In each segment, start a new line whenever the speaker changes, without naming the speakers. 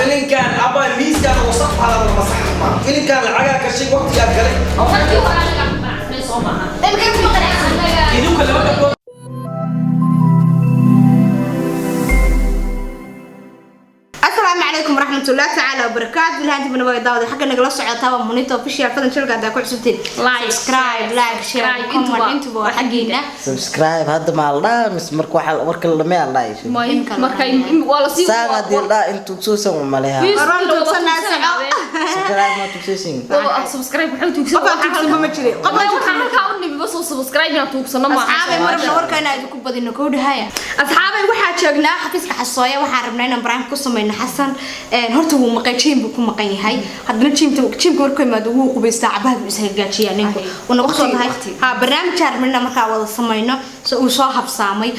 Filinkan abaa miiskan wasaq xalada masax ma filinkan lacagaa gashay waqtigaa galay.
Markii hore anaga ku qanacsanay, soo maaha?
Imika kuma qanacsan.
Idinka laba gabdhood.
Asalaamu calaykum waraxmatullahi tacaala wabarakaatu. Ilahanti bana daawada xagga nagala socotaa waa Munito Official. Fadlan channelka haddaa ku cusubtiin,
Like,
subscribe, like, share,
subscribe,
comment,
intuba
intuba waa xaggiina.
Subscribe hadda maa la dhahaa mise marka waxa marka la dhameeyaa la dhahay?
Marka waa la sii
Saan haddii la dhahaa intuu tuugsan uma leha.
Waran tuugsanaa, soco.
Subscribe ma tuugsansin.
Subscribe waxay tuugsan.
Qofaan tuugsanba ma jirin. Qofaan
Wallahi,
tuugsan
waxaan halkaa u nimiba soo subscribe inaan tuugsano maaha.
Asxaabay, marabna warka inaan idinku badino, kowdhahaya. Asxaabay, waxaa joognaa xafiiska Xasooya. Waxaan rabnaa inaan prank ku sameyno Xasan. Horta wuu maqan, gym buu ku maqan yahay. Haddana gymta, gymka markuu yimaado wuu qubaystaa, cabaha buu ishagaajiyaa ninku. Wuu nagu soo tahay ha barnaamijaan rabnaa inaan markaa wada sameyno, so uu soo habsaamay.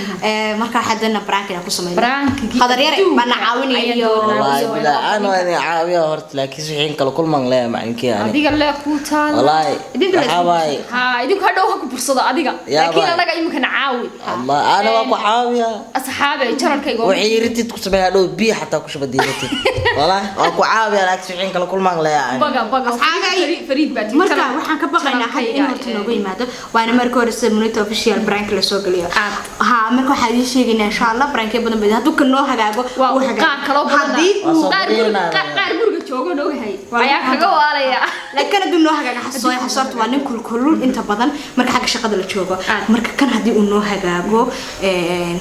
Markaa haddana prank inaan ku sameyno.
Prankigii
Qadar yare
adduunka
baana caawinaya
ayaan
iyo
doonaa.
Wallaahi bilaa aan waa idin caawiya horta, laakiin wixii kala kulman leeyahay macalinkii ani.
Adiga lee kuu taala.
Wallaahi
Idinka la
waxaa waaye.
Ha, idinku hadhow ha ku bursado adiga.
Yaa
laakiin
baay.
anaga iminkana caawi.
Allah, ana waa ku caawiya.
Asxaabay, channelkayga
Wixii ritid ku sameeyaa dhow biyo xataa ku shuba diiratid. Wallaahi waa ku caawiya, laakiin wixii kala kulman leeyahay.
Baga baga.
Asxaabay,
Fariid baa tii.
Marka waxaan ka baqaynaa hadda in horta noogu yimaado, waana marka hore sida Munito Official prank la soo geliyo.
Aad.
Ha, marka waxaa idiin sheegaynaa insha Allah prankyo badan bay hadduu ka noo hagaago
waa
wuu hagaago.
Qaar kaloo badan.
Haddii
Waa
uu
soo
qaar guriga
badinaa.
Qaar guriga joogo ogahay ayaa kaga waalaya.
Laakiin hadduu noo hagaago, Xasooya, Xasoorta waa nin kulkulul inta badan marka xagga shaqada la joogo.
Aad.
Marka kan haddii uu noo hagaago,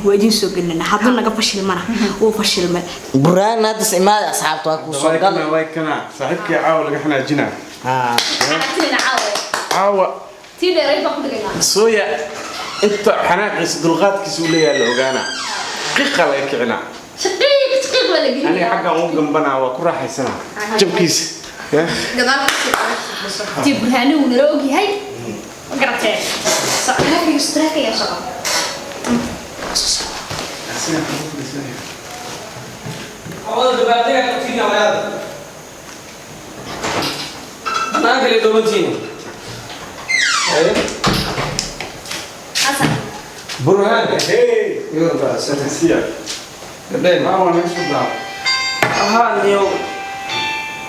waa idiin soo gelinana. Hadduu naga fashilmana, wuu fashilmay.
Buraan hadda is imaada, asxaabta waa ku soo gal.
Way kana saaxiibkii caawa laga xanaajinaa.
Ha.
Xanaajinayna caawa.
Caawa.
Tii dheerayd baan ku dhigaynaa.
Sooya inta xanaaqiisa dulqaadkiisa uu leeyahay la ogaana, qiqa laga kicinaa.
Shaqiiq shaqiiq baa la
aniga
gelinayaa.
Xaggan ugu gambanaa, waa ku raaxaysanaa jabkiisa. Ya?
Gadaal.
Tii burhaani wuu nala ogyahay, ma garatee?
Ayaa soco.
Hawada dabaaldega ka tiina walaal. Banaanka le doomantiina.
Xasan.
Burhaan.
Hey, siya.
Gabdheen.
Caawa naga soo daa.
Ahaa niyo.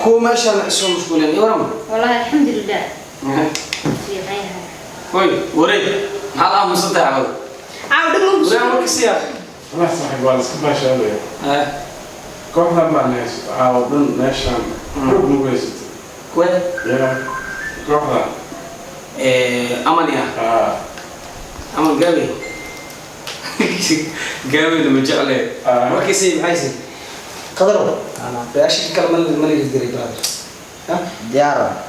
Kuwa meeshaan isoo mashquulin. Waram.
Wallahi alxamdulilah, fiican yahay.
Hoy, wareeg. Maxaad aamusan tahay cawada?
Caaw dhan ma
Burhaan warka siya.
Wallahi saaxiib waa la iska baashaadaya.
Eh,
kooxdan baan haysato caawa dhan meeshaan xoog nagu haysato.
Kuwe?
Ya, kooxdan.
Eh, aman ya.
Ah.
Aman gaabey. Gaabeyna ma jecle.
Ah.
Warkiisii maxay siin?
Qadar, reaction kale ma la diray, brother? Ha?
Diyaar.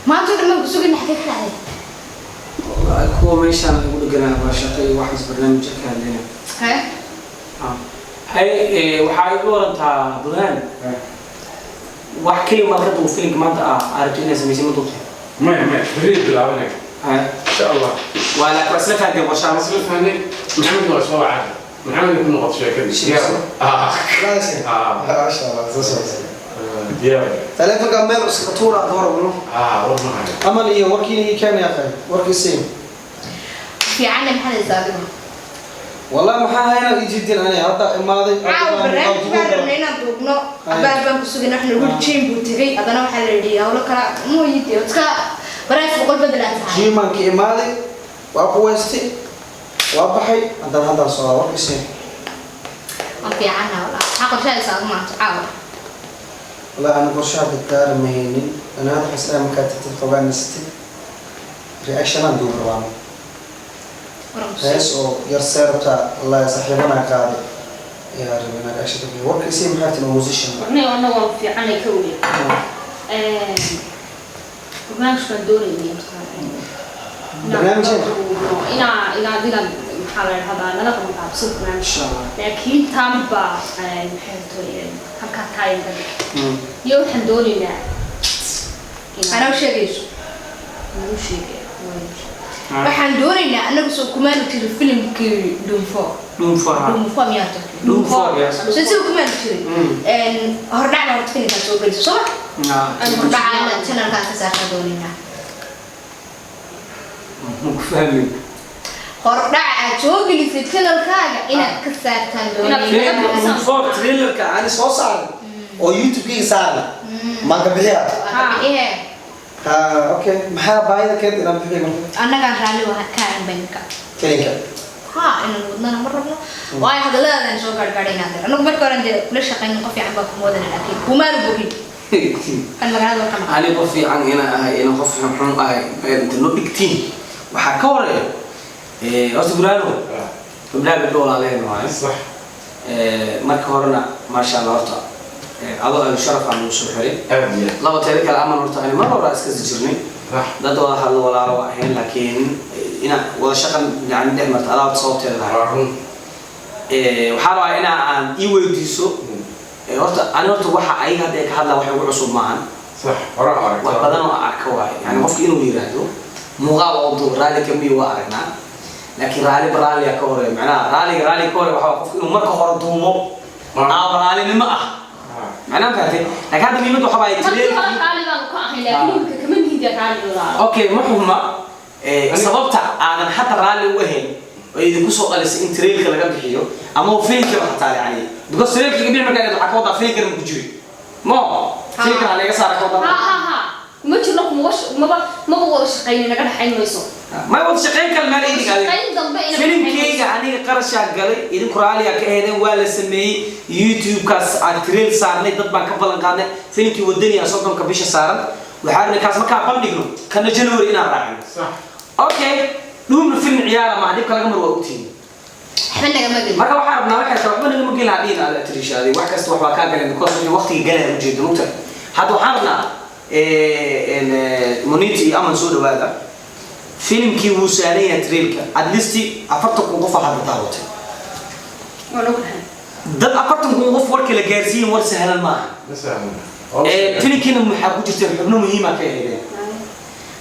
Maanta dhan ma kusugin, xagee ka dhacday?
Wallahi kuwa meeshaan lagu dheganaa waa shaqo iyo waxaas barnaamijka ka hadlayna.
Hee.
Hay, waxaa igu warantaa Burhaan.
Eh.
Wax keli maad ka duub filimka maanta ah aragto inaad samaysay, ma duubtay?
Maya, maya, berri bilaabanaya.
Hay.
Insha Allah.
Waa laakiin waa isla fahanteen qorshaha.
Isla fahnay. Maxamed waa soo wacay, Maxamed ku noqoto sheekadii. Diyaar ah. Ah.
Maasha Allah, soo socota.
Diyaar.
Taleefanka meel iska tuura door wano.
Ah, war ma hayo.
Amal iyo warkiina ii keen yaa akhay, warkiisii.
Fiicanna, maxaad haysaa adigu?
Wallahi maxaa haynaa ii jiidin, ani hadda imaaday.
Caawa barnaamij baan rabnay inaan duubno, abaar baan ku sugin. Waxna lagu gym buu tegay, haddana waxaa la yidhi hawlo kala mooyide iska baraas boqol bedel aad tahay.
Jiimanka imaaday, waa ku weystay, waa baxay, haddana haddaan socdaa, warkiisii.
Waan fiicanna walaa. Maxaa qorshahaysaa adigu maanta caawa?
Wallahi ana qorshe hadda gaara ma haynin. Ana hadda xasnaa markaa tagtid xoogaa nasatid, reactionaan duub rabaa.
Waran ku
hees oo yar seerabta wallahi saaxiibanaa qaaday ayaa rabay inaan reaction ka bixiyo. Warkiisii maxaa tin oo musician?
Warnay, annaga waan fiicanay ka weli. Barnaamijkaan doonaynay
Barnaamijka?
inaa adiga, maxaa la dhahdaa, nala qaban qaabso barnaamij.
Insha Allah.
Laakiin taan baa maxay tahay halkaa taayanka iyo waxaan doonaynaa
Anaa u sheegayso.
Nagu sheegay.
Waxaan doonaynaa anagu soo kumaanu jirin filimkii Dhunfo.
Dhunfo, ha.
Dhunfo miyaa jirtay?
Dhunfo, yes.
So sida kumaanu jirin hordhacna horta filimkaa soo geliso, soo ma? Hordhaca inaad channelkaa ka saartaa doonaynaa.
Ma ku fahmin.
Hordhaca aad soo gelisay channelkaaga inaad ka saartaan doonayna.
For trailerka aan soo saaray oo YouTube-kayga saaray maan ka bixiyaa?
Ihe.
Ah, okay, maxaa baahida keenta inaan bixiyo marka?
Annagaan raalli waa ka ahanba
Filimka.
Ha, inaan wadnana ma rabno, waayo hadalladaadan soo gaargaadhay inaad anagu marka hore dee kula shaqaynin. Qof fiican baa kuma wadana, laakiin kumaanu bogin kan magaalada ka maqan.
Ani qof fiican inaan ahay, inaan qof xun ahay meel inta noo dhigtiin waxaa ka horeeya. Horta Burano, gabdhaha gabdho walaaleen waaye.
Sax.
Marka horena maasha Allah, horta adoo ahlu sharaf aan ugu soo xiray.
Aad iyo aad.
Laba teeda kale aman, horta ani mar hore iska sii jirnay. Dad wada hadlo walaalo waa ahayn, laakiin inaan wada shaqan yani dhex marta adaa horta sababteeda lahay.
Waa run.
Waxaa rabaa inaa aan ii weydiiso. Horta ani horta waxa ayaga hadda ay ka hadlaan wax igu cusub maahan.
Sax, hore aragto.
Wax badan oo arka waaye, yani qofka inuu yiraahdo muuqaal oo duub raalli kamiyo waa aragnaa, laakiin raalli raalliga ka horeeya, macnaha raalliga raalliga ka horeeya waxaa waa qofka inuu marka hore duubo aaba raallinimo ah, macnaha fahamtay? Laakiin hadda muhiimadda waxaa waaye
Markii hore raalli baanu ka ahayn, laakiin imika kama nihida raalli, walaalo.
Okay, ma xuma. Sababta aadan hadda raalli u ahayn oo idinku soo dhalisay in trailerka laga bixiyo ama uu filimkaba xataa, yani because trailerka laga bixi markaa waxaa ka wadaa filimkana ma ku jiri mo filimkan ha laga saara ka wadaa.
Ha ha ha, kuma jirno, kuma maba wada shaqayno, naga dhaxayn mayso.
Ma wada shaqayn kale meel idin adiga.
Shaqayn dambe ina
Filimkayga aniga qarashaa galay, idinku raaliyaa ka aheedeen, waa la sameeyey. YouTube-kaas aan trail saarnay, dad baan ka ballan qaadnay filimkii Wadaniya 30-ka bisha saaran. Waxaa rabnay kaas markaa bandhigno kana January inaan raacino. Okay, dhuumna film ciyaara maaha, dhibka laga mar waa ogtihiin.
Waxba nagama gelin.
Marka waxaan rabnaa waxay tahay waxba nagama gelin hadhiin aad tiriishaaday wax kasta wax baa kaa galeen because wixii waqtiga galaya ujeedo mugta. Hadda waxaan rabnaa Moniti iyo Aman soo dhawaada. Filimkii wuu saaran yahay trailka, at least 40,000 qof aa hadda daawatay.
Waan ognahay.
Dad 40,000 qof warka la gaarsiiyin war sahlan maaha.
Ma sahlan.
Filimkiina maxaa ku jirta xubno muhiima ka ahaydeen.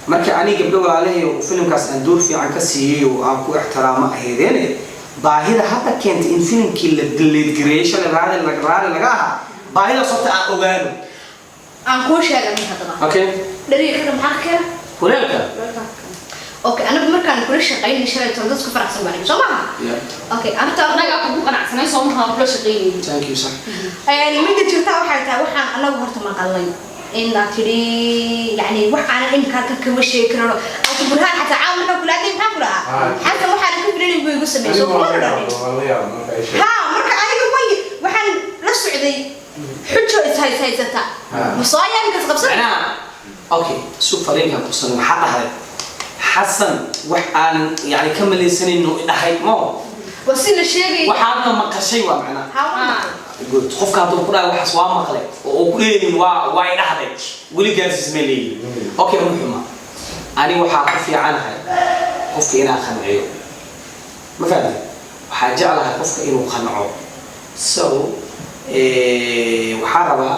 Marka aniga gabdho walaalahay oo filimkaas aan door fiican ka siiyey oo aan ku ixtiraamo ahaydeen, baahida hadda keentay in filimkii la delete gareeyay shalay raali laga ahaa, baahida sababta aan ogaano.
Aan kuu sheegay mid haddaba.
Okay.
Dhariga maxaa ka keena?
Kuleelka.
Okay, anagu markaan kula shaqaynay shalay toban dad isku faraxsan baan soo maaha?
Yeah.
Okay, anta
Annagaa kugu qanacsanay soo maha kula shaqaynayay.
Thank you sir.
Midda jirta waxay tahay waxaan anagu horta maqalnay in aad tidhi, yani wax aanan imika halkan kama sheegi karano. Atu Burhaan xataa caawa markaan kula hadlay maxaan ku dhahaa? Xasan waxaanan ka filanin buu igu sameeyey, soo kuma dhahin? Ha, marka aniga way waxaan la socday xujo is haysata ma soo ayaa imika isqabsan.
Macnaha okay, sug, fariinkan kusan waxaa dhahday Xasan wax aan yani ka malaysanin inuu dhahay mo.
Waa si la sheegay.
Waxaadna maqashay waa macnaha.
Ha, waa maqlay.
Good, qofka hadduu ku dhahay waxaas waa maqlay oo uu ku dheelin waa i dhahday weli gaarsiis ma leeyihin. Okay, muxuma ani waxaa ku fiicanahay qofka inaan qanciyo, ma fahamtay? Waxaa jeclahay qofka inuu qanco, so waxaa rabaa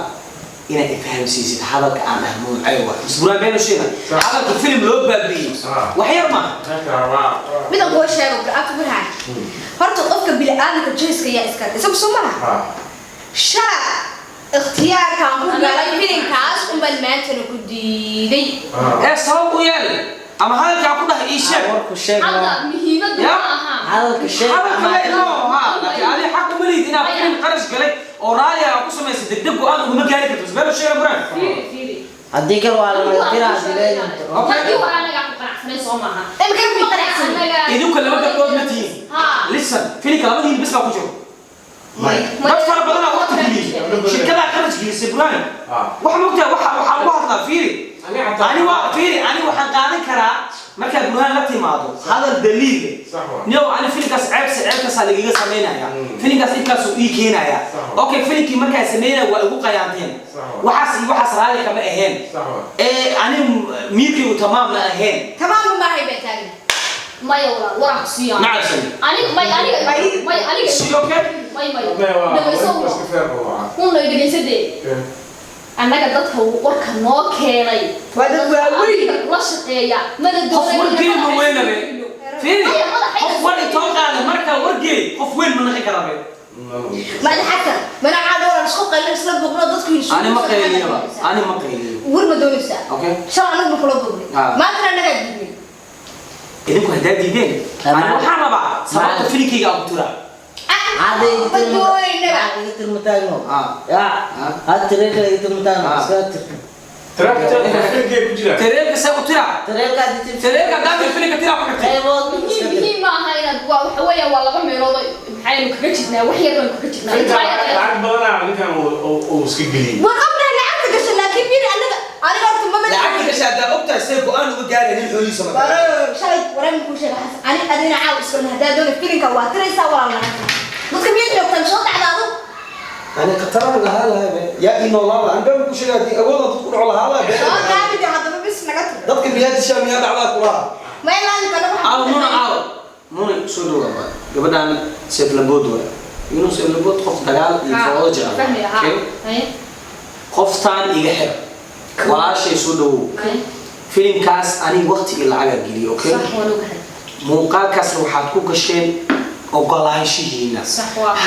inaad ifahamsiisid hadalka aan dhahay muncay waa isburaan been u sheega hadalka film loo baabi'iyey wax yar maaha.
Midaan kuu sheego, Abdi Burhaan, horta qofka bini'aadamka choice yaa iska isagu soo malaha. Shala ikhtiyaarkaan ku galay filinkaas unbaan maantana ku diiday.
Ee sabab u yeel ama hadalkaa ku dhahay ii sheeg.
Warku sheeg.
Hadda muhiimaddu
Ya.
ma aha.
Hadalka sheeg.
Hadalka le no ha, laakiin adiga xaq uma lihid inaad film qarash galay oo raali ah ku samaysay degdeg go'aan uguma gaari karto been u sheega Burhaan.
Fiiri, fiiri.
Haddii kale waa la diraa dileedinta.
Markii hore annagaa ku qanacsanay soo maaha?
Imika kuma qanacsanin.
Idinku laba gabdhood ma tihiin.
Ha.
Listen, filimka labadiin bis baa ku jiro, dad fara badanaa waqti geliyey, shirkadaa qarash gelisay. Burhaan, waxa mogtahay waxa waxaa lagu hadlaa, fiiri, ani waa fiiri, ani waxaan qaadan karaa markaad Burhaan la timaado hadal daliil leh. Niyow, ani filimkaas ceebse ceebkaasaa lagaga samaynaya, filimkaas intaasuu ii keenaya. Okay, filimkii markaa samaynaya waa igu qayaanteen, waxaas iyo waxaas raalli kama ahayn, ee ani miirkaygu tamaamna ahayn.
Tamaamba maahay baa taagan.
Maya walaal, waraan ku siiyaa.
Macabsan.
Aniga may, aniga may, aniga
Si okay.
May, may, dhegeyso, unna dhegeysadee. Annaga dadka warka noo keenay
Waa dad waaweyn.
Adiga kula shaqeeya mana
Qof wargeey ma weynabe, fiiri.
Maya, madaxayga.
Qof war intoo qaaday markaa wargeey qof weyn ma naqi karaa be?
Maada Xasan mana caado wala isku qaylin isla buuqno dadku isu.
Ani ma qayliyaba, ani ma qayliyo.
War ma doonaysaa?
Okay.
Shalay anagu ma kula buuqnay?
Ah.
Maantana annagaa diidnay.
Idinku haddaa diideen, ani waxaan rabaa sababta filinkayga aan ku tiraa.
Iga tirmataagno ya had tareelka iga tirmataagno iska tir.
Tareelka see ku tiraa? Tareelka haddaa tir filinka tiraa ku xigtay.
Muhiim ma aha inaad waa waxa weeyaan waa laba meelood oo maxaynu kaga jirnaa, wax yar baynu kaga jirnaa.
Lacag badanaa ninkan uu iska geliyey.
Waan ognahay lacagta gasha, laakiin miri anaga aniga horta ma
Lacagta gasha haddaa ogtahay, see go'aan uga gaaraya nin xoolihiisa ma
Shalay waraan kuu sheegay Xasan, ani adina caaw isku haddaa doona filinka waa tiraysaa walaal. Lacagta dadka miyaad joogtaan soo dhacda adu?
Ani khataraan lahaa lahaa yaa ii noolaa lahaa. Aan been ku sheegay, haddii awooda dadku dhaco lahaa lahaa.
Soo gaabide haddaba, bis naga tir.
Dadka miyaa dishaa, miyaa dhacdaa kulaha?
Ma ilaalin kana.
Aaw Muna, aaw Muna, soo dhawaada. Gabadhaan seeflabood waay, inuu seeflabood qof dagaal iyo foodo jecel. Okay? Qoftaan iga xir walaashay, soo dhawow. Filimkaas aniga waqti iyo lacagaa geliyay, okay? Muuqaalkaasna waxaad ku gasheen ogolaanshihiina.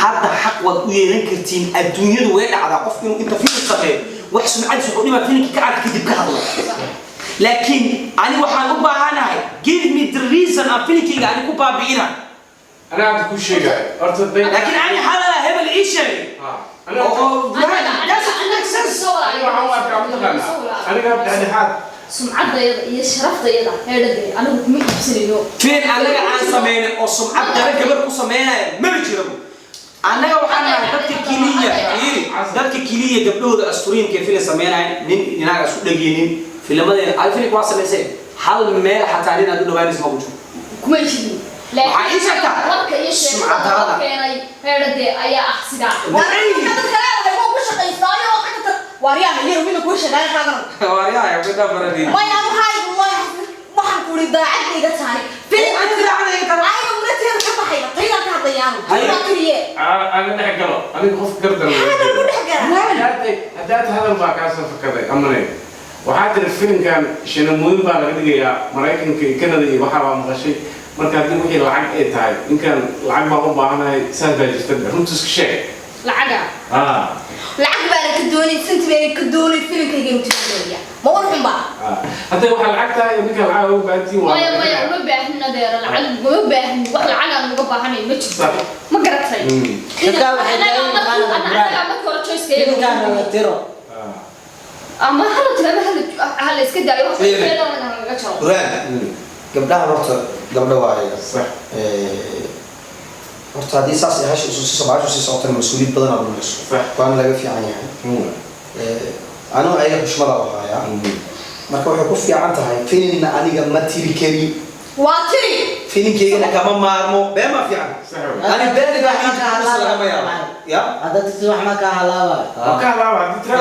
Hadda xaq waad u yeelan kartiin. Adduunyadu way dhacdaa qofku inuu inta filim sameeyo wax sumcadiisa wuxuu dhimaa filimkii ka arka kadib ka hadlo, laakiin ani waxaan u baahanahay give me the reason aan filimkayga ani ku baabi'ina.
Anaa hadda kuu sheegaya horta day.
Laakiin ani hadala hebel ii sheegay oo doesn't make sense.
Aniga waxaan u arkaa mataqaanaa aniga dhexdhexaad.
Sumcaddayada iyo sharaftayada heedhadee anigu kuma iibsanayno.
Filim annaga aan sameynay oo sumcad dara gabar ku sameynaya maba jirabo. Annaga waxaan nahay dadka keliya, fiiri, dadka keliya gabdhahooda asturiinka ee filim sameynaya, nin inaaga isku dhegeynin filmadeena. Ay filimka waa samayseen, hal meel xataa nin aad u dhawaanaysa ma ku jiro.
Kuma jirin.
Waxaa ii sheegtaa
warka iyo
sumcad
sheekada
darada.
loo keenay heedhadee ayaa ah sidaa.
Dadka leedahay waa ku shaqaystaayo oo xagga waaryaha yar mina kuu shaqeyn qaadano.
Waaryaha ku dhafarani.
May anu hay wallahi, waxaan ku uri daacad iga tahay.
Aniga daacad iga tahay.
Aniga murateeda ka baxayba taydan ka hadlayaan.
Haye.
Waa tiriye.
Ana dhex galo aniga qof gardan.
Hadal ku dhex gala.
Haddaad hadal baa kaa soo fakaday amane, waxaa tiri filimkan shinamooyin baa laga dhigayaa Maraykanka iyo Canada iyo waxaa baa maqashay. Marka haddii wixii lacag ay tahay, ninkan lacag baan u baahanahay, saas baa jirta, runta iska sheeg.
Lacaga.
Ah.
Lacag baana ka doonay, sinti baana ka doonay, filimkayga inuu tiro doonaya ma war xun baa.
Hadday waxaa lacag tahay, ninkan lacag ugu baahantiin waa.
Maya, maya, uma baahnin adeera, lacag uma baahnin. Wax lacag aan uga baahanay ma jirto.
Sax.
Ma garatay?
Dadkaa waxay
Annagaa
taagan
markii-
yihiin.
annagaa markii hore choice-ka iyaga
Filimkaana la tiro.
Ama hala tiro ama hala iska daayo wax.
Fiiri.
Keeda laga jaro.
Buraan, gabdhahan horta gabdho waaye.
Sax.
Horta haddii saas ay hasha isu sii bahashu sii socotana, mas-uuliyad badan aad lunayso.
Sax.
Waana laga fiican yahay. Anigu ayaga xushmada u hayaa. Marka waxay ku fiican tahay filimna aniga ma tiri kari.
Waa tiri.
Filimkaygana kama maarmo, been ma fiican.
Sax.
Ani been lagama yaabo ya.
Hadda tirti wax ma kaa halaabaayo.
Waa ka halaaba haddii tiro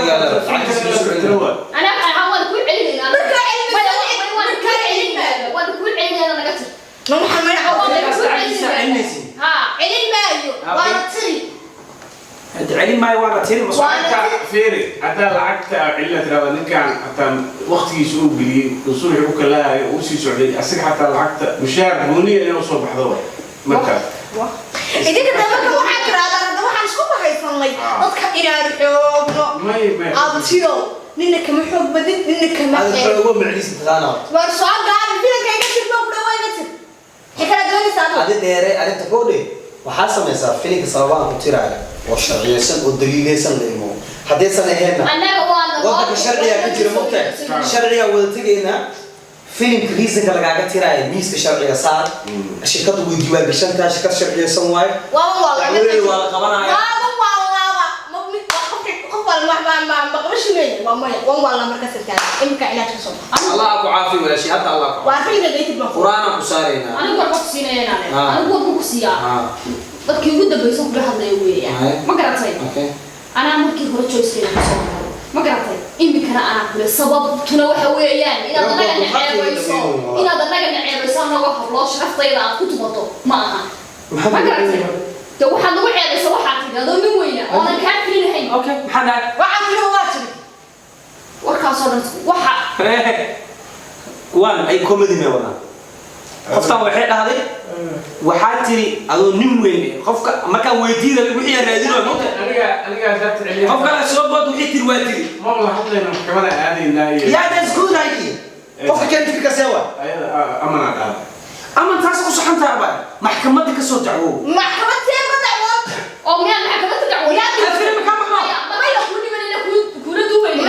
tiro.
Anaa waxaan waan kuu celinaynaa.
Markaa cilmi
Maya,
soo
waan kuu celinaynaa, waan kuu celinaynaa, naga tir.
Ma waxaan mana
Waan
cawda.
kuu celinaynaa. Ha.
Celin maayo, waana tiri.
Celin maayo, waana tiri ma soo.
Lacagta fiiri, haddaa lacagta cilina tirahda, ninkan xataa waqtigiisa uu geliyey uu subaxii ku kalaayo uu sii socday, asiga xataa lacagta mushaar gooniya inay usoo baxdo way markaas.
Idinka de marka waxaa tirahdaan hadda waxaan isku bahaysanay dadka inaan xoogno.
May, may.
Abtiyo, nina kama xoog badin, nina kama
Hada
xeeg.
xoogo macliis taqaana.
War soo gaabi, filanka iga tir baa ku dhawaa, iga tir. Maxay kala doonaysaa adigu?
Adi dheere arrinta koo dhe, waxaa samaysaa filimka sababaan ku tiraayo oo sharciyeysan oo daliileysan la imo. Haddaysan ahaynna
Annaga waa
wadanka sharciga ka jira, mogtahay, sharciga wada tegaynaa. Filimka reasonka lagaaga tiraayo miiska sharciga saar. Shirkadu way diiwaan gashan tahay, shirkad sharciyeysan waaye.
Waa waa.
Dacwadeeda waa la qabanaya.
Waa waa ma mid waa qof qof waa ma qabashineeya, waa maya, waan waa la markaas irkaa imika ilaaj ka soo baxa.
Allah ku caafi walaashay, hadda Allah ku caafi.
Waa filimka gaytid baan.
Qur'aanaan ku saaraynaa.
Anigu waan ku siinaya inaan
Ah.
anigu waan ku siiyaa. Dadkii ugu dambaysa kula hadlaya weeyaan. Ma garatay?
Okay.
Anaa markii hore choice-kayga ku soo maray, ma garatay? Imikana anaa kule, sababtuna waxa weeyaan inaad annaga naceebayso, inaad annaga naceebayso, anagoo habloo sharaftayda aad ku tumato ma aha. Ma garatay? De waxaad nagu ceebaysa waxaad tidhi adoo nin weyna oonan kaa filinahayn.
Okay, maxaa dhahay?
Waxaan filim waa tiri.
Warkaasoo dhan waxa
Kuwaan ay comedy may wadaan. Qoftan waxay dhahday waxaa tiri adoo nin weyn eh, qofka markaan weydiinay wixii aan raadinayo mogta.
Aniga haddaad celiya.
Qof kale soo bood, wixii tiri waa tiri.
Ma wada hadlayna, maxkamada aadaynaa iyo.
Yeah, that's good idea. Qofka keen fikirka see waa.
Ayada amanaa dhahda.
Ama taas ku saxan tahay abaa maxkamadda ka soo dacwo.
Maxkamad see uga dacwoon?
Oo miyaan maxkamadda dacwoon?
Afiri ma ka maqnaa?
Maya, ku dhimanayna kula duubayna.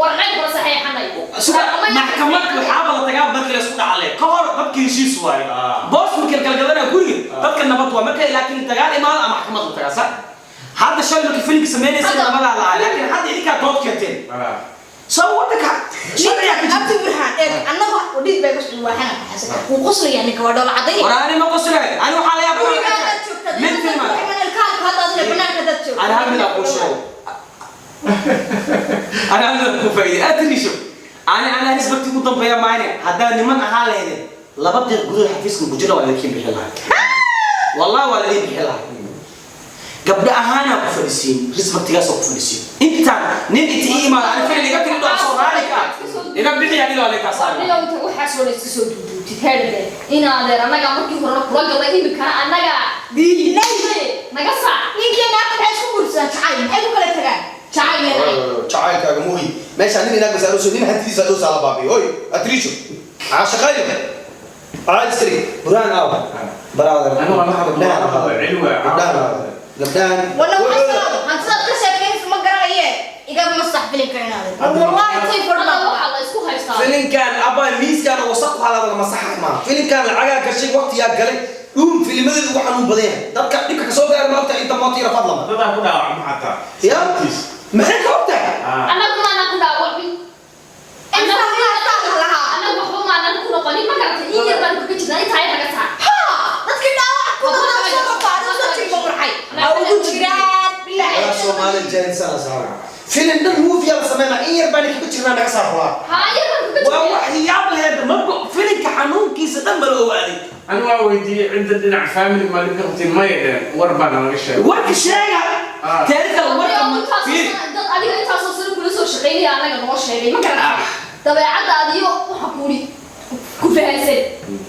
Warqayn kula saxeexanay.
Suga, maxkamad waxaaba la tagaa markii la isku dhacale ka hor dadka heshiis waaye. Boos markii la kala gadanaya guriga dadka nabad waa markay, laakiin dagaal imaado ama maxkamad la tagaa. Sax, hadda shalay markii filimka samaynaysa nabadaa la ahaa, laakiin hadda idinkaa dood keenteen. Soo wadanka sharcigaa ka jirta.
Abdi Burhaan, eeg, annaga dhiig bay ka waaxana xasan wuu qoslayaa, ninka waa dhoola cadaynaya.
War ani ma qoslay, ani waxaa la yaabaa
Gurigaaga joogta.
Mid tilmaam. Ani hal mid aan kuu sheego, ani hal mid aan kuu faa'iiday aad tiriisho. Ani respect ugu dambeeya maayne. Haddaa niman ahaa lahaydeen, 2 daqiiq gudahood xafiiska gujira waa idinkiin bixin lahaa, wallahi waa laidin bixin lahaa. Gabdho ahaanaa ku fadhisiin, respectigaasoo ku fadhisiin. Intaan nin inta ii imaado ani ficil iga tiri dhoo soo raali ka ah iga bixi, aniga waa lagaa saari.
Adiga inta waxaas oo dhan iska soo duuduubtid, heerde inaadeer, annaga markii horena kula galnay, imikana annaga diidnay, naga saac.
Ninkii naagta maxay isku guursadaan? Jacayl maxay ku kala tagaan? Jacayl iyo nacayb.
Jacaylkaaga mooyi meesha nin inaag masaaruso, nin hantidiisa dhow saala baabiyo. Oy atriisho caashaqayno caad iska dhig.
Burhaan aaw brother?
Anigu waan la hadlo,
Gabdhahan
waan la hadlo, cili waay.
Gabdhahan, gabdhahan.
Wala waxaa hantidaad ka sheekeynaysa ma garanaye, iga masax filimka inaadeer, wallahi tay
Hadda
fadhaa.
Waxaa la isku haystaa
Filinkan abaa miiskan wasaq ku halaadana masaxa maa. Filinkan lacagaa gashay, waqtiyaa galay dhuun. Filimadeedu ugu xanuun badan yahay dadka dhibka kasoo gaara maogta inta moota ira fadlama.
Dadaa ku dhaawacma xataa.
Ya, maxay ka ogtahay?
Annagu maanaan ku dhaawacmin.
Lahaa.
Annagu waxba maanaan ku noqonin, ma garatay? In yar baan kaga jirnaa, intaa yar naga saac.
Ha, dadkii dhaawac ku noqdaa soo qafaado, soo jilba murxay ha ugu jiraan bilaahi.
Walaa Soomaali jeensan saara filin dhan movie la sameynaa, in yar baan kaga jirnaa, naga saar xulaa.
Haa, yar baan kaga
Waa
jirnaa.
wax yaab laheed marka filinka xanuunkiisa dhan bala ogaaday.
Ani waa weydiiyey cidda dhinac family ma dhibka qabtiin, maya dheen, war baana laga sheegay.
Warka sheega. Teeda kale warka ma fiiri.
Dad adiga intaasoo sano kula soo shaqaynaya annaga noo sheegay, ma garatay? Dabeecaddaada iyo waxa kuuri ku fahansan,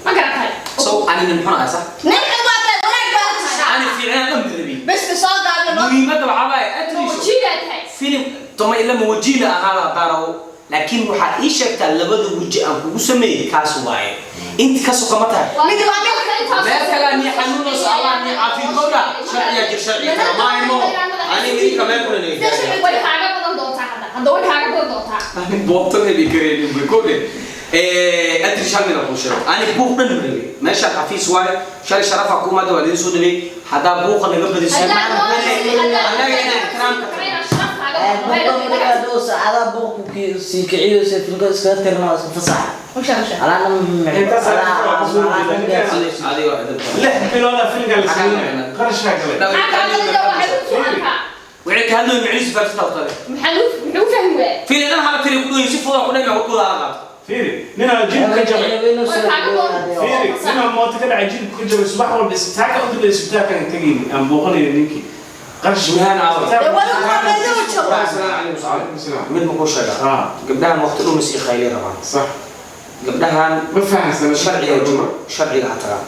ma garatay?
So ani nin xun ahay, sax?
Ninka waa tahay, wanaag baa tashaa.
Ani fiicnaan dhan rabi.
Bes soo gaabno noo.
Muhiimadda waxaa waaye atriisho
Wajigaa tahay.
Filim toma ila mawajiila ahaa haddaan, laakiin waxaad ii sheegtaa labada weji aan kugu sameeyey kaas waaye, inti ka soka ma tahay?
Mid waa mid.
Meel kale ni xanuunos, Allah ni caafimaadka, sharciga jir, sharciga kale maayno ani idinka meel kuna
Way kaaga badan doontaa hadda, hadda way kaaga badan doontaa.
Ani boobto heli kareenin bay kode adri shalmina kuu sheego, ani buuq dhan ma rabin meeshaan. Xafiis waaye, shalay sharafa kuumaada waa lidin soo dhaweey. Haddaa buuqa naga badiso annaga inaan ixtiraamka
Adaa buuq sii kiciyo se filka iskaga tirna, waa iska fasaxa.
Usha usha.
Alaana.
Intaas
Adigo edeb.
6 bilooda filimka la sameynaya, qarashaa galay.
Wixii ka hadlayo micnihiisu fahamsata waqtale.
Muxuu fahmi waayay?
Fiili dhan hala tiri ku dhoyin si fudud ku dhamay warkooda hala qaato.
Fiiri, ninaa jilib ka jabay. Fiiri, ninaa mooto ka dhacay, jilib ka jabay, subax walba isbitaalka u dibay, isbitaalkaan tegayni aan booqanayna ninkii qarash.
Burhaan aawo.
Dee wala qabeedo joogo.
Calaykum salaam.
Mid ma kuu sheegaa?
Ah.
Gabdhahan waqti dhumis iyo khayli rabaan.
Sax.
Gabdhahan
Ma fahansana.
sharciga jiro, sharciga ha tagaa.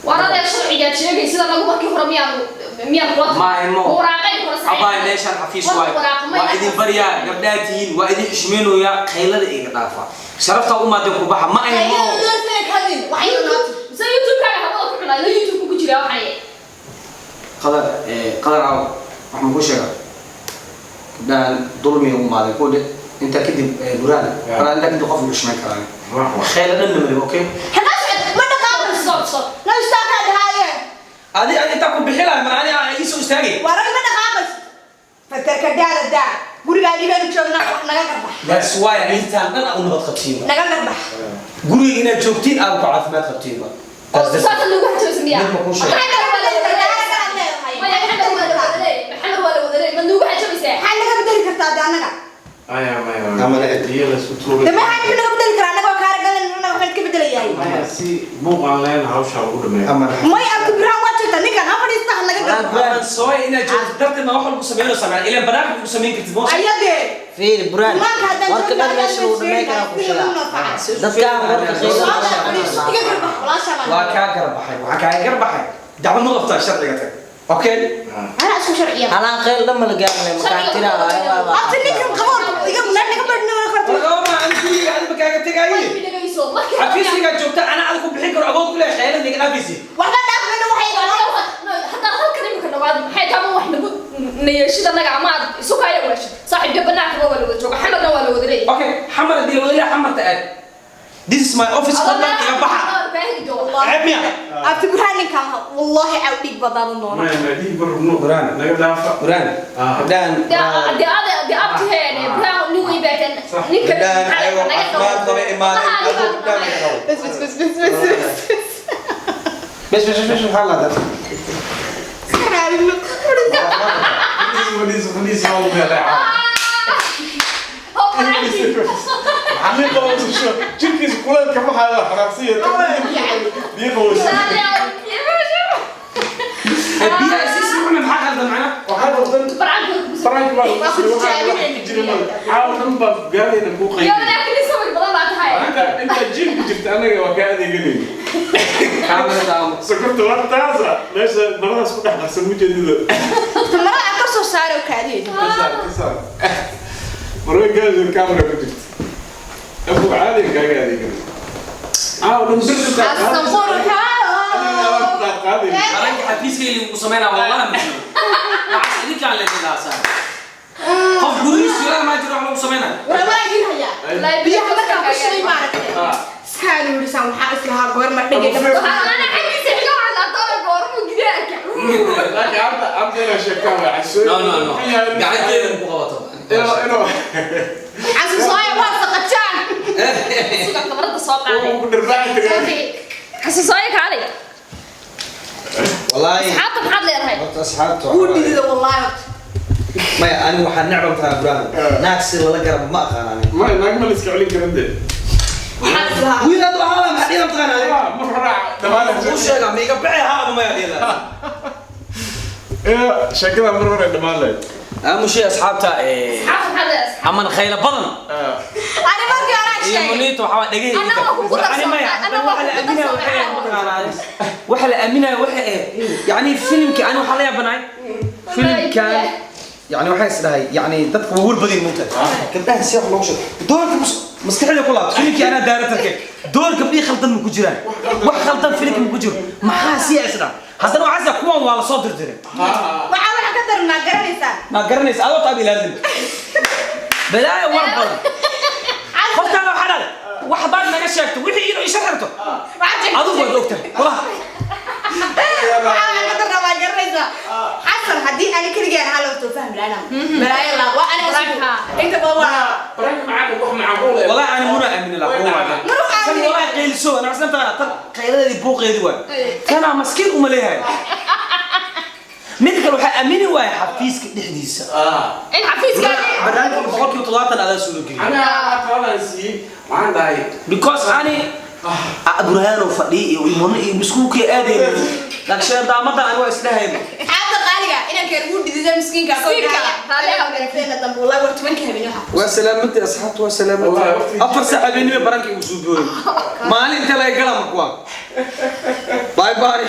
Waradee sharcigaad sheegay sida lagu markii hore miyaanu kula
Maaymo.
Waraaqay kula saxeexanay.
Abaay meeshaan xafiis waay, waa idin baryaa, gabdhaha tihiin, waa idin xishmeynayaa, khaylada iga dhaafa, sharafta u maadeen ku baxa ma aymo.
Mise YouTube-kaaga hawada ku cunaa ila YouTube ku jiraa waxay.
Qadar qadar aaw, wax ma kuu sheegaa? Gabdhahan dulmiga u maadeen ku dhe intaa kadib buraan buraan intaa kadib qof xushmeyn karaa khayla dhan namari, okay?
Stop, stop.
Adi adi intaa ku bixi lahay mar ani aa ii soo istaagay.
Gurigaagii baanu joognaa, naga garbax.
That's why intaan dhan aa u nabad qabtiin.
Naga garbax.
Guriga inaad joogtiin aa ku caafimaad qabtiinba.
Oo saasa lagu hajoosa miyaa?
Mid ma kuu sheegay?
Maxamed waa la wada leeyahay. Maya, Maxamed waa la wada leeyahay. Maxamed waa la wada leeyahay. Ma nugu hajabaysaa?
Maxaa naga bedeli kartaa de annaga?
Aya maya.
Amana ed.
Biyo la isku tuuray.
De maxaa naga bedeli karaa annaga? Waa kaara galan, annaga waxaan iska bedelayahay.
Maya, si buuq aan lahayn hawsha lagu dhameeyo.
Amana.
May, Abdi Burhaan waa jirta, ninkan ha fadhiista, ha naga garbax.
Waan sooy inaad joogto darteed ma wax walba ku sameynaysaa macna ilaan banaanka ku samayn kartid moos.
Ayadee.
Fiiri Burhaan,
Imaanka haddaan
warka dhan meesha lagu dhammayn karaa ku sheegaa. Dadkaan warka
Walaashaa fadhiiso, iga garbax, walaashaa baan.
Waa kaa garbaxay, waxaa kaa garbaxay dacwo ma qabtaa, sharciga tag, okay?
Anaa isku sharciya.
Halaan khayl dhan ma la gaarinay, makaatira.
Abti ninkan qaboor iga naga badhna karto.
Warqaba. Ani guriga adiga kaaga tagaaye.
Dhegeyso, markii hore
Xafiiskaygaa joogta, anaa adiga ku bixin karo, awood ku leeyahay, khayalad niga dhaafaysi.
Waxba dhaafmayno, waxay
Haddaan halkan imika dhawaado, maxay tahay wax nagu nayeeshid annaga ama aad isu kaaya weeshid? Saaxiibka banaanka waa la wada jooga, Xamarna waa la wada leeyahay.
Okay, Xamar haddii la wada leeyahay, Xamarta aad. This is my office, fadlan iga baxa. Ceeb miya?
Abti Burhaan, ninkaan wallahi caw dhiig badaadan doona.
Maya, ma dhiig barubno.
Burhaan.
Naga dhaafa.
Burhaan. Gabdhahan.
Dee abtiheen Burhaan nin weyn baa tan ninka.
Gabdhahan ayagoo caafimaad qaba imaadeen, adigu gabdhahan naga qabo.
Bas bas bas bas bas bas.
Bes bes bes, waxaa la hadlaa.
Raadino.
Fadhiis, fadhiis, waa lagu helay. Biyo qabowsasho. Jirkiisa kuleylka maxaa xanaaqsiya? Biyo qabowsasho.
Biyaha isiisi wuxuna maxaa khaldan macna?
Waxaa qaldan prank baa lagu
Waa ku
sameeyey, waxaa wax
tijaabinayna.
ku jira male. Caawa dhan baa gaadayna kuu qaybinay. Inta jiimka jirta anaga waa kaa adeeganayna.
Kaamirada ama.
Sokorta waa taasa. Meesha maradaas ku dhex qarsan ujeedada.
Marada aan ka soo saaro kaadiyo.
Ka saar, ka saar. Marway gaadaysa kaamira ku jirta. Abu caadi kaaga adeeganay. Caawa dhan birta.
Xasan qurxoon.
Qaadayna.
Qaranka xafiiskayga lagu sameynaa wallahi ma jiro. Waxaas idinkaan leedahay saaxiib. Qof gurigiisa ilaa ma jiro wax lagu sameynaa.
Waa idin hayaa. Biyaha markaan ku shubay maaragtay. Iskaan yidhi waxaa islahaa goor ma dhigay.
Laakiin hadda inaa sheegtaan waa xasuus.
No, no, no. Gacanteeda ku qabato.
Inuu
Xasan sooya waa saqajaan.
uu ku dharbaaxi tagay.
Xasuusooyo kaalay.
Wallaahi.
Asxaabta maxaad leedahay?
Horta asxaabta
Wuu
waxaa waaye.
dhidida wallahi horta.
Maya, anigu waxaan necban tahay Burhaan. Naag si lala garab ma aqaan aniga.
Ma naag ma la iska celin karin dee.
Waxaa islahaa.
Wiil hadda waxaa la maxaa dhiidan taqaan adiga?
Ah, mar hore dhammaan.
Kuu sheegaa, ma iga bixi haa ama maya dhiidan?
Ee, sheekada mar hore dhammaan lahayd.
Aamushay asxaabta ee
Asxaabta maxaad leedahay?
aman khayla badan.
Ani markii hore aan
Iyo
sheegay.
Muniito waxaa waa dhegey.
Anna waa kugu darsoomay, anna waa kugu darsoomay.
Waxa la aaminaya waxa eh yani filimkii ani waxaa la yaabanahay filimkan,
Yani waxay is dhahay, yani dadka waa war badan muunta. Gabdhaha si wax loogu sheego. Doorka maskaxda ku laabto.
Filimkii anaa directorka, door gabdhii khaldan ma ku jiraan, wax khaldan filimka ma ku jiro, maxaa siya is dhaha? Haddana waxaa is kuwan waa la soo dirdiray.
Waxaa waxa ka daran maa garanaysaa?
Ma garanaysa adoo taab ilaalin balaayo war badan. Qofkaan waxaa dhahday wax baad naga sheegto wixii inuu isha xirto.
Waxaa sheegtay.
Adigu waad ogtahay walahi.
Waxaa waxa ka daran maa garanaysaa? Xasan haddii ani keligeen hal horta fahmi lahayn. Balaayo la waa ani inta badan waa.
Prank macaan, wax macquul eh.
والله انا منى امن لا
Mana u aaminin.
والله قيلسو انا عسلمت انا tan qayladeedii buuqeedii waay, tanaa maskiin uma leeyahay. Mid kale waxaa aamini waaya xafiiska dhexdiisa.
In xafiiskaagi
Barnaamijka 70% adaa soo geliyay.
Anaa taladan siiyey. Waxaan dhahay
Because ani Burhaano fadhi iyo imano iyo miskuulkii aadayay, laakiin daamada ani waa isdhahayba.
Xaabta qaaliga inankeer wuu dhidida miskiinka.
Miskiinka, raalli ah.
Dambe wallahi war 10-ka habeen waxa.
Waa salaamantii asxaabtu, waa
Wallahi,
salaamantii.
waqtigii-
4 saac habeenimo barankii ugu soo booyay, maalin inta laga gala markuwa. Bye bye.